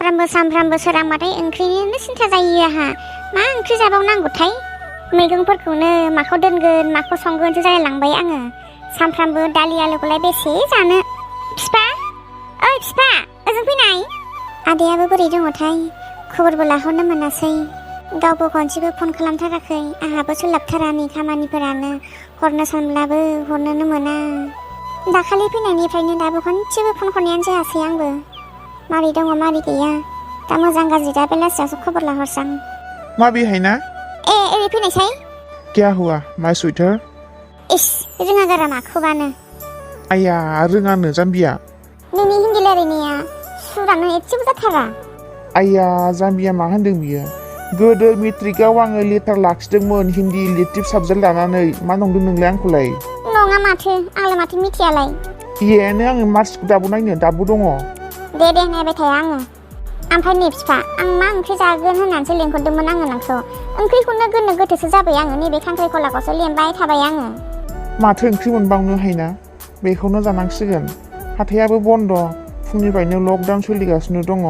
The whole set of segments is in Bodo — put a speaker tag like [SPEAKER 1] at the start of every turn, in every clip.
[SPEAKER 1] सामफ्रामबो सोरांबाथाय ओंख्रिनिनो सिन्था जायो आहा मा ओंख्रि जाबावनांगौथाय मैगंफोरखौनो माखौ दोनगोन माखौ संगोनसो जालायलांबाय आङो सामफ्रामबो दालि आलुखौलाय बेसे जानो फिफा ओइ फिफा ओजों फैनाय आदैयाबो बोरै दङथाय खबरबो लाहरनो मोनासै गावबो खनसेबो फन खालामथाराखै आंहाबो सोलाबथारा नै खामानिफोरानो हरनो सानब्लाबो हरनोनो मोना दाखालि फैनायनिफ्रायनो दाबो खनसेबो फन हरनायानो जायासै आंबो मारै दङ मारै गैया दा मोजां गाज्रि दा बेलासियावसो खबर लाहरसां
[SPEAKER 2] माबी है ना
[SPEAKER 1] ओरै फैनायसाय
[SPEAKER 2] क्या हुआ माय स्वीटर
[SPEAKER 1] इस रोङा गारा माखौबानो
[SPEAKER 2] आया रोङानो जाम्बिया
[SPEAKER 1] नोंनि हिन्दी रायलायनाया सुरानो एसेबो जाथारा
[SPEAKER 2] आया जाम्बिया मा होनदों बियो गोदो मेट्रिकआव आङो लेटार लाखिदोंमोन हिन्दी इलेक्टिभ साबजेक्ट लानानै मा नंदों नोंलाय आंखौलाय
[SPEAKER 1] नङा माथो आंलाय माथो मिथियालाय
[SPEAKER 2] येनो आङो मार्कसखौ दाबो नायनो दाबो दङ
[SPEAKER 1] दे नायबाय थाया आङो ओमफ्राय नै फिफा आं मा ओंख्रि जागोन होननानैसो लेंहरदोंमोन आङो नोंखौ ओंख्रिखौनो गोनो गोथोसो जाबाय आङो नैबे खांख्रिखलाखौसो लेमबाय थाबाय आङो
[SPEAKER 2] माथो ओंख्रि मोनबावनो हायना बेखौनो जानांसिगोन हाथायाबो बन्द फुंनिफ्रायनो लकडाउन सोलिगासिनो दङ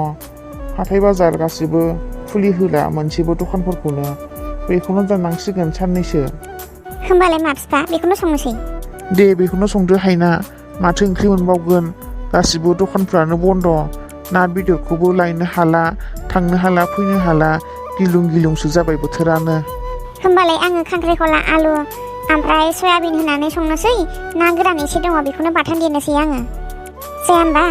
[SPEAKER 2] हाथाय बाजार गासिबो खुलि होला मोनसेबो दखानफोरखौनो बेखौनो जानांसिगोन साननैसो
[SPEAKER 1] होमबालाय मा फिफा बेखौनो संनोसै
[SPEAKER 2] दे बेखौनो संदो हायना माथो ओंख्रि मोनबावगोन गासिबो दखानफ्रानो बन्द ना बेदरखौबो लायनो हाला थांनो हाला फैनो हाला गिलुं गिलुंसो जाबाय बोथोरानो
[SPEAKER 1] होमबालाय आङो खांख्रिखला आलु ओमफ्राय सयाबिन होनानै संनोसै ना गोरान एसे दङ बेखौनो बाथोन देनोसै आङो जाया होमबा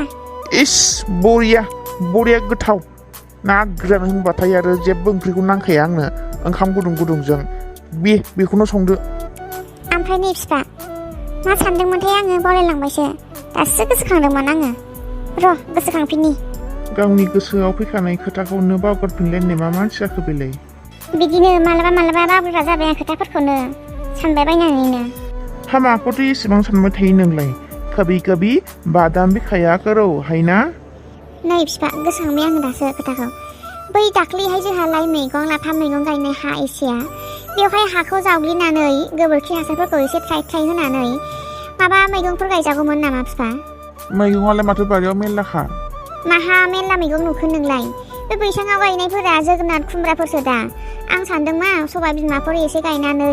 [SPEAKER 2] इस बरिया गोथाव ना गोरान होनबाथाय आरो जेबो ओंख्रिखौ नांखाया आंनो ओंखाम गुदुंजों बेखौनो संदो
[SPEAKER 1] ओमफ्राय नै फिफा मा सानदोंमोनथाय आङो बावलायलांबायसो दासो गोसोखांदोंमोन आङो र' गोसोखांफिननि
[SPEAKER 2] गावनि गोसोआव फैखानाय खोथाखौनो बावगारफिनलायनाय मा मानसि जाखो बेलाय
[SPEAKER 1] बिदिनो मालाबा बावग्रा जाबाय आं खोथाफोरखौनो सानबाय बायनानैनो
[SPEAKER 2] हामाखौथ' एसेबां सानबाय थायो नोंलाय कभी बादाम भी खाया करो है ना
[SPEAKER 1] नै फिफा गोसोखांबाय आङो दासो खोथाखौ बै दाख्लैहाय जोंहा लाइ मैगं लाफा मैगं गायनाय हा एसेया बेवहाय हाखौ जावग्लिनानै गोबोरखि हासारफोरखौ एसे ट्राइ होनानै माबा मैगंफोर गायजागौमोन नामा फिफा
[SPEAKER 2] मैगंआलाय माथो बारियाव मेरलाखा
[SPEAKER 1] माहा मेरला मैगं नुखो नोंलाय बे बैसाङाव गायनायफोरा जोगोनार खुमब्राफोरसो दा आं सानदों मा सबाइ बिमाफोर एसे गायनानै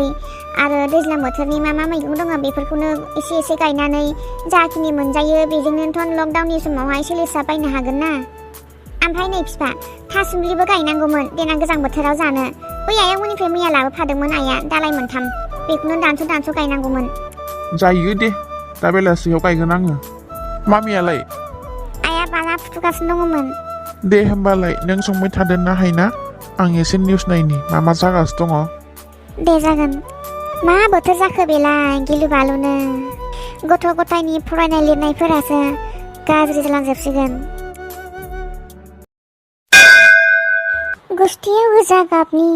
[SPEAKER 1] आरो दैज्लां बोथोरनि मा मैगं दङ बेफोरखौनो एसे गायनानै जाखिनि मोनजायो बेजोंनोथ' लकडाउननि समावहाय सोलिसा बायनो हागोन ना ओमफ्राय नै फिफा थासुमलिबो गायनांगौमोन देनां गोजां बोथोराव जानो बै आयंमोननिफ्राय मैया लाबोफादोंमोन आइया दालाय मोनथाम बेखौनो दानस' गायनांगौमोन
[SPEAKER 2] जायो दे दा बेलासियाव गायगोन आङो मामियालाय
[SPEAKER 1] आइया बाला फुथुगासिनो दङमोन
[SPEAKER 2] दे होमबालाय नों संबाय थादोंना हायना आं एसे निउस नायनि मा जागासिनो दङ
[SPEAKER 1] दे जागोन मा बोथोर जाखो बेलाय गिलु बालुनो गथ' गथायनि फरायनाय लिरनायफोरासो गाज्रि जालांजोबसिगोन गुस्थियाव गोजा गाबनि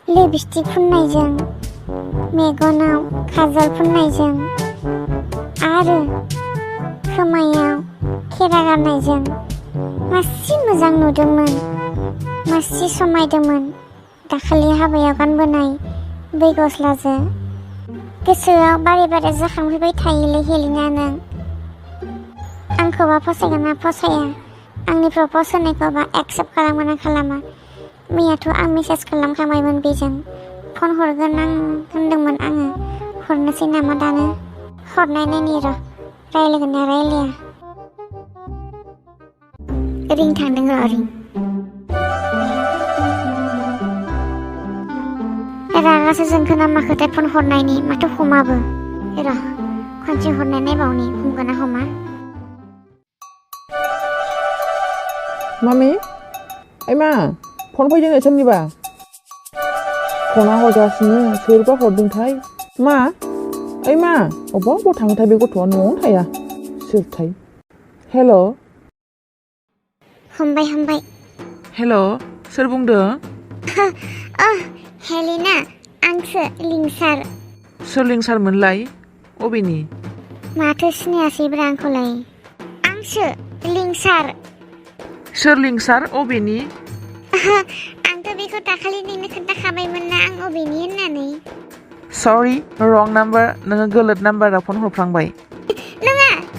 [SPEAKER 1] लिपस्टिक फुननायजों मेगनाव काजल फुननायजों आरो खोमायाव खेरा गाननायजों मासि मोजां नुदोंमोन मासि समायदोंमोन दाखालि हाबायाव गानबोनाय बै गस्लाजों गोसोआव बारे जाखांफैबाय थायोलै हेलिना नों आंखौबा फसायगोन ना फसाया आंनि प्रपज होनायखौबा एक्सेप्ट खालामगोन ना खालामा मैयाथ' आं मेसेज खालामखांबायमोन बेजों फन हरगोन आं होनदोंमोन आङो हरनोसै नामा दानो हरनाय नायनि र' रायलायगोन ना रायलाया रिं थांदों र' रिं रागासो जोंखो ना माखोथाय फन हरनायनि माथो हमाबो र' खनसे हरनाय नायबावनि हमगोन ना हमा
[SPEAKER 3] मामि ओइ मा फन फैदों सोरनिबा फना हरगासिनो सोरबा हरदोंथाय मा ओइ मा अबाव थाङोथाय बे गथ'आ न'आवनो थाया सोरथाय हेल'
[SPEAKER 1] हमबाय
[SPEAKER 3] हेल' सोर बुंदों
[SPEAKER 1] हेलिना आंसो लिंसार
[SPEAKER 3] सोर लिंसारमोनलाय अबेनि
[SPEAKER 1] माथो सिनायासैब्रा आंखौलाय आंसो लिंसार
[SPEAKER 3] सोर लिंसार अबेनि
[SPEAKER 1] आंथ' बेखौ दाखालि नोंनो खोन्थाखाबायमोन ना आं अबेनि होननानै
[SPEAKER 3] सरि रं नाम्बार नोङो गोलोद नाम्बाराव फन हरफ्लांबाय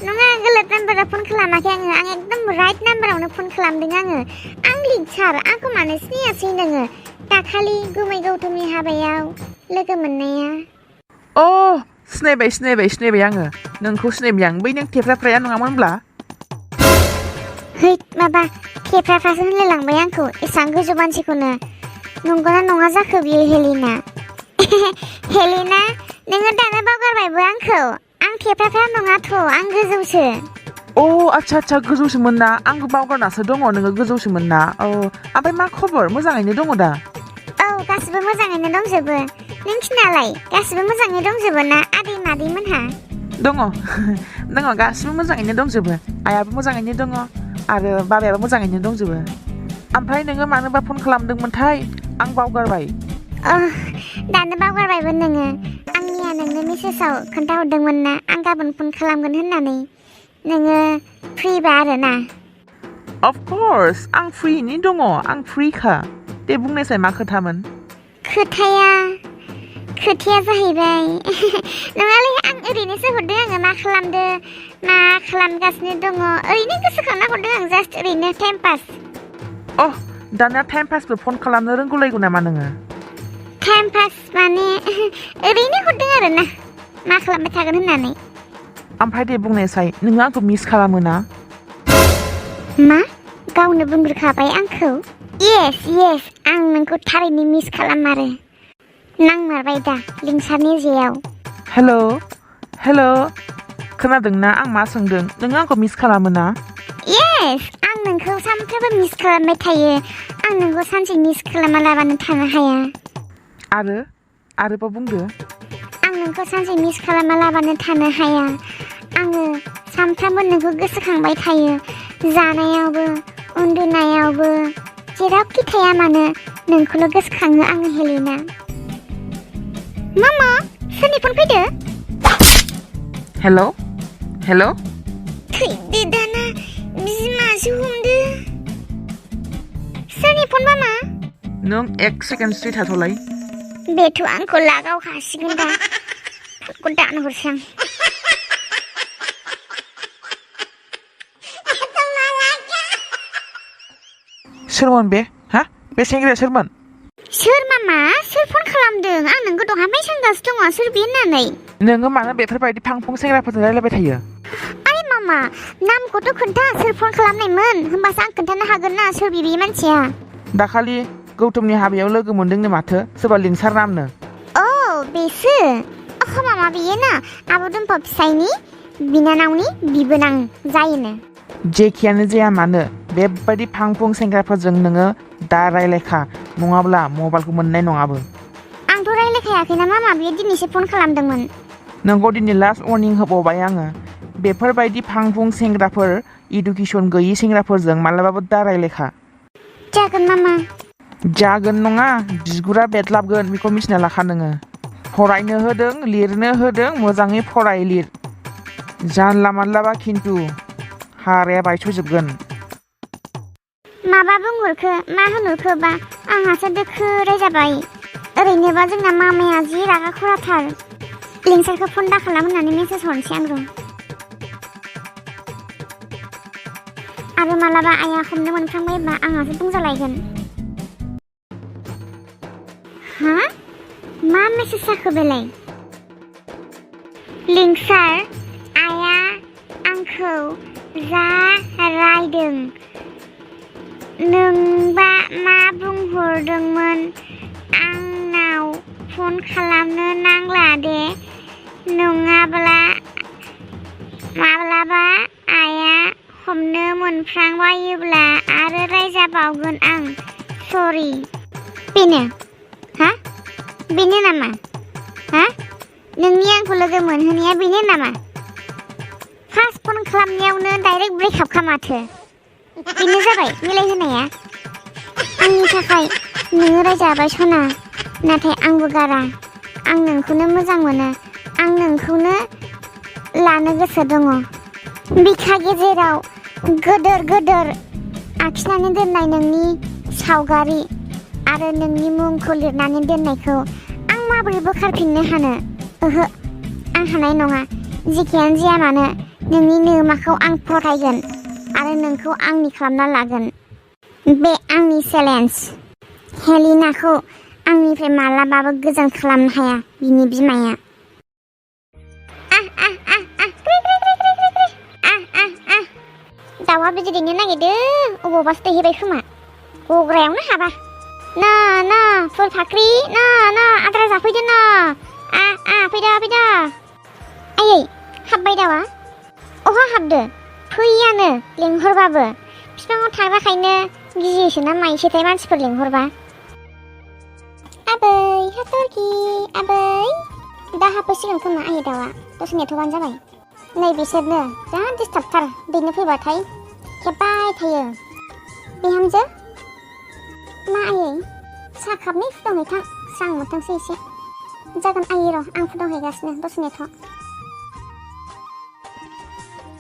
[SPEAKER 1] नङा गलत नाम्बाराव फन खालामाखै आङो आं एकदम राइट नाम्बारावनो फन खालामदों आं लिंसार आंखौ मानो सिनायासै नोङो दाखालि गुमै गौतमनि हाबायाव लोगो मोननाया
[SPEAKER 3] अ सिनायबाय आङो नोंखौ सिनायबाय आं बै नों थेफ्राफ्राया नङामोनब्ला
[SPEAKER 1] है माबा थेफ्राफ्रासो होनलायलांबाय आंखौ एसां गोजौ मानसिखौनो नंगौना नङा जाखो बियो हेलिना हेलिना नोङो दानो बावगारबायबो आंखौ आं थेफ्राफ्रा नङाथ' आं गोजौसो
[SPEAKER 3] अ आच्छा गोजौसोमोन ना आंबो बावगारनासो दङ नोङो गोजौसोमोन ना औ ओमफ्राय मा खबर मोजाङैनो दङ दा
[SPEAKER 1] औ गासिबो मोजाङैनो दंजोबो नोंसिनालाय गासिबो मोजाङै दंजोबो ना आदै मादैमोनहा
[SPEAKER 3] दङ गासिबो मोजाङैनो दंजोबो आइयाबो मोजाङैनो दङ आरो बाबायाबो मोजाङैनो दंजोबो ओमफ्राय नोङो मानोबा फन खालामदोंमोनथाय आं बावगारबाय
[SPEAKER 1] दानो बावगारबायबो नोङो आंनिया नोंनो मेसेजाव खोन्थाहरदोंमोन ना आं गाबोन फन खालामगोन होननानै नोङो फ्रिबा आरोना
[SPEAKER 3] अफकर्स आं फ्रिनि दङ आं फ्रिखा दे बुंनायसाय मा खोथामोन
[SPEAKER 1] खोथाया जाहैबाय नङालै आं ओरैनोसो हरदों आङो मा खालामगासिनो दङ ओरैनो गोसोखांना हरदों आं जास्ट ओरैनो टाइम पास
[SPEAKER 3] दानिया टाइम पासबो फन खालामनो रोंगौलायगौ नामा नोङो
[SPEAKER 1] टाइम पास माने ओरैनो हरदों आरोना मा खालामबाय थागोन होननानै
[SPEAKER 3] ओमफ्राय दे बुंनायसाय नोङो आंखौ मिस खालामो ना
[SPEAKER 1] मा गावनो बुंग्रोखाबाय आंखौ येस आं नोंखौ थारैनो मिस खालाममारो नांमारबाय दा लिंसारनि जेयाव
[SPEAKER 3] हेल' खोनादोंना आं मा सोंदों नोङो आंखौ मिस खालामो ना
[SPEAKER 1] येस आं नोंखौ सानफ्रोमबो मिस खालामबाय थायो आं नोंखौ सानसे मिस खालामालाबानो थानो हाया
[SPEAKER 3] आरोबाव बुंदो
[SPEAKER 1] आं नोंखौ सानसे मिस खालामालाबानो थानो हाया आङो सानफ्रामबो नोंखौ गोसोखांबाय थायो जानायावबो उन्दुनायावबो जेरावखि थाया मानो नोंखौल' गोसोखाङो आङो हेलिना मामा सोरनि फन फैदो
[SPEAKER 3] हेल'
[SPEAKER 1] थैदो दाना बिमासो हमदो सोरनि फन मामा
[SPEAKER 3] नों एक सेकेन्ड स्ट्रेट थाथ'लाय
[SPEAKER 1] बेथ' आंखौ लागावखासिगोन दा फनखौ दानहरसां
[SPEAKER 3] सोरमोन बे सेंग्राया सोरमोन
[SPEAKER 1] सोर मामा सोर फन खालामदों आं नोंखौ दहाय सोंगासिनो दङ सोर बे होननानै
[SPEAKER 3] नोङो मानो बेफोरबायदि फांफुं सेंग्राफोरजों रायलायबाय थायो
[SPEAKER 1] आरे मामा नामखौथ' खोन्था सोर फन खालामनायमोन होमबासो आं खोन्थानो हागोन ना सोर बे मानसिया
[SPEAKER 3] दाखालि गौतमनि हाबायाव लोगो मोनदोंनो माथो सोरबा लिंसार नामनो
[SPEAKER 1] बेसो मामा बेयो ना आब' दुम्फा फिसायनि बिनानावनि बिबोनां जायोनो
[SPEAKER 3] जेखियानो जाया मानो बेबायदि फांफुं सेंग्राफोरजों नोङो दा रायलायखा नङाब्ला मबाइलखौ मोननाय नङाबो
[SPEAKER 1] आंथ' रायलायखायाखैना मामा बेयो दिनैसो फन खालामदोंमोन
[SPEAKER 3] नोंखौ दिनै लास्ट वार्निं होबावबाय आङो बेफोरबायदि फांफुं सेंग्राफोर इडुकेसन गैयि सेंग्राफोरजों मालाबाबो दा रायलायखा
[SPEAKER 1] जागोन मामा
[SPEAKER 3] जागोन नङा बिगुरा बेदलाबगोन बेखौ मिथिना लाखा नोङो फरायनो होदों लिरनो होदों मोजाङै फराय लिर जानला मानलाबा खिन्थु हाराया बायस'जोबगोन
[SPEAKER 1] माबा बुंहरखो मा होनहरखोबा आंहासो दोखो रायजाबाय ओरैनोबा जोंना मामाया जि रागा खराथार लिंसारखौ फन दा खालाम होननानै मेसेज हरनोसै आं र' आरो मालाबा आइया हमनो मोनफ्लांबायबा आंहासो बुंजालायगोन मा मेसेज जाखो बेलाय लिंसार आइया आंखौ जा रायदों नोंबा मा बुंहरदोंमोन आंनाव फन खालामनो नांला दे नङाब्ला माब्लाबा आइया हमनो मोनफ्लांबायोब्ला आरो रायजाबावगोन आं सरि बेनो नामा नोंनि आंखौ लोगो मोनहोनाया बेनो नामा फार्स्ट फन खालामनायावनो डाइरेक्ट ब्रेकआप खामाथो बेनो जाबाय मिलायहोनाया आंनि थाखाय नोङो रायजाबाय सना नाथाय आंबो गारा आं नोंखौनो मोजां मोनो आं नोंखौनो लानो गोसो दङ बिखा गेजेराव गोदोर आखिनानै दोननाय नोंनि सावगारि आरो नोंनि मुंखौ लिरनानै दोननायखौ आं माबोरै बोखारफिननो हानो आं हानाय नङा जेखियानो जाया मानो नोंनि नोमाखौ आं फरायगोन आरो नोंखौ आंनि खालामना लागोन बे आंनि चेलेन्ज हेलिनाखौ आंनिफ्राय मालाबाबो गोजान खालामनो हाया बिनि बिमाया दाउआ बिदै दैनो नागिरदों अबावबासो दैहैबाय खोमा गग्रायावनो हाबा ना फुल फाख्रि ना आद्रा जाफैदो ना फैदा आयै हाबबाय दाउआ अहा हाबदो फैयानो लेंहरबाबो बिफाङाव थाग्राखायनो गियोसो ना मायोसोथाय मानसिफोर लेंहरबा आबै हाथरखि आबै दा हाबफैसिगोन खोमा आयै दाउआ दसे नेथ'बानो जाबाय नै बिसोरनो जा डिस्टार्बथार दैनो फैबाथाय खेबबाय थायो बिहामजो मा आयै साहा खाबनै फुदुंहैथां स्रां मोनथोंसै एसे जागोन आयै र' आं फुदुंहैगासिनो दसे नेथ'